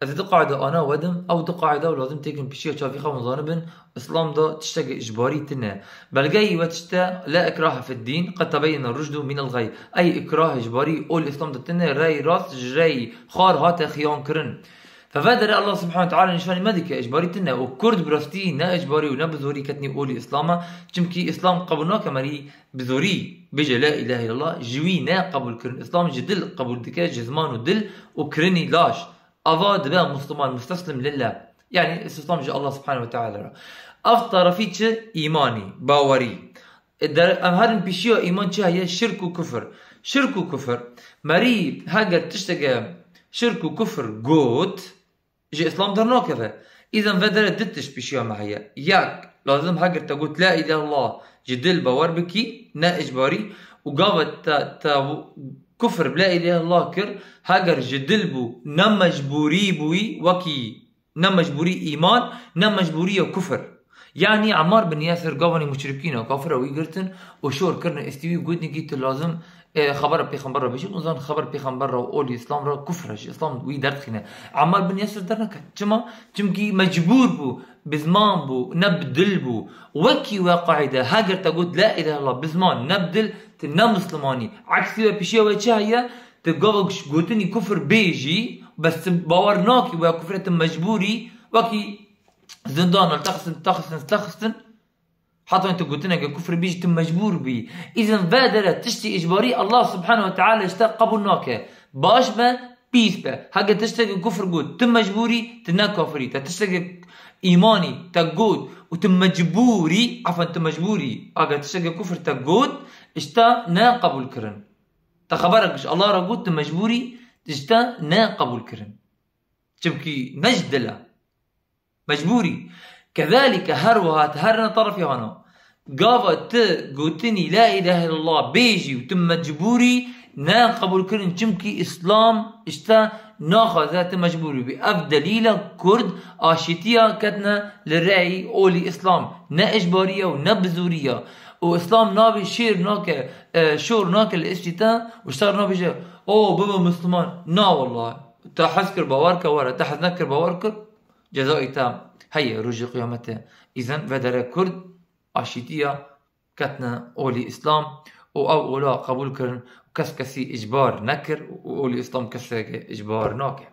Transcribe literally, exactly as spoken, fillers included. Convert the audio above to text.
Ez ê du qaîde ana wedim, ew du qaîde lazim têkin pişiya çavî xwe hûn zanibin, Îslam da tiştekî icbarî tine. Belgeyî we tişte, "La ikrahe fid dîn, qed tebeyyene rucdu minel xey." Ey ikrah icbarî ol Îslam da tine, rey rast ji rey xwar hate xiyan kirin. Fe vedere Allah subhanahu ve teala nîşanî me dike icbarî tine û Kurd bi rastî ne icbarî û ne bi zorî ketnî olî Îslam e. Çimkî Îslam qebûl nake merî bi zorî bêje la îlahe illallah, ji wî ne qebûl kirin. Îslam ji dil qebûl dike, ji ziman û dil û kirinî laş. Ava dibe Musliman, musteslim lillah. Yani Îslam ji Allah subhanahu ve teala re. Ev tarafî çi? Îmanî, bawerî. E, der-, em herin pişiya îman çi heye? Şirk û kufir. Şirk û kufir. Merî heger tişteke şirk û kufir got, ji Îslam dernakeve. Îzen vedere du tişt pişiya me heye. Yek, lazim heger te got la îlahe illallah ji dil bawer bikî, ne icbarî, û gava te, te kufir bi la îlahe illallah kir, heger ji dil bû, ne mecbûrî bûyî, wekî ne mecbûrî îman, ne mecbûrî ya kufir. Yanî Ammar bin Yasir gavanî muşrikîna kafira wî girtin û şor kirine, êstî wî gotinî kî tu lazim, e, xebera pêxember re bêjî, û zan xeber pêxember re û olî Îslam re kufr e, ji Îslam wî derdixîne. Ammar bin Yasir derneket. Çima? Çimkî mecbûr bû, bi ziman bû, ne bi dil bû. Wekî we qaîde, heger te got la îlahe illallah bi ziman, ne bi dil, tu ne Muslimanî. Eksî we, pişiya we çi heye? Tu gava gotinî kufir bêjî, bes tu bawer nakî we kufre, tu mecbûrî, wekî zindana li te xistin, te xistin, te xistin, heta tu gotineke kufir bêjî, tu mecbûr bî. Îzen vedere tiştî icbarî Allah subhanahu ve teala ji te qebûl nake. Baş be, pîs be. Heke tişteke kufir got, tu mecbûrî, tu ne kafirî. Te tişteke îmanî te got û tu mecbûrî, efan tu mecbûrî. Heke tişteke kufir te got, ji te ne qebûl kirin. Te xeberek ji Allah re got, tu mecbûrî, ji te ne qebûl kirin. Çimkî ne ji dil e. Mecbûrî. Kezalîke her wiha, te herine tarafî hana. Gava tu gotinî la îlahe illallah bêjî û tu mecbûrî, ne qebûl kirin, çimkî Îslam ji te naxwaze, tu mecbûrî bî. Ev delîl e Kurd aşîtiya ketine li reyî olî Îslam. Ne icbarî ye û ne bi zorî ye. Û Îslam nabê şêr nake, e, şor nake li êstî te û ji te re nabêje, "O, bibe Musliman." Na wallah. Te hez kir bawer ke were, te hez nekir bawer kir, cezayê te heye rojê qiyametê. Îzen vedere Kurd aşîtiya ketine olî Îslam û ew ola qebûl kirin û kes kesî icbar nekir û olî Îslam keseke icbar nake.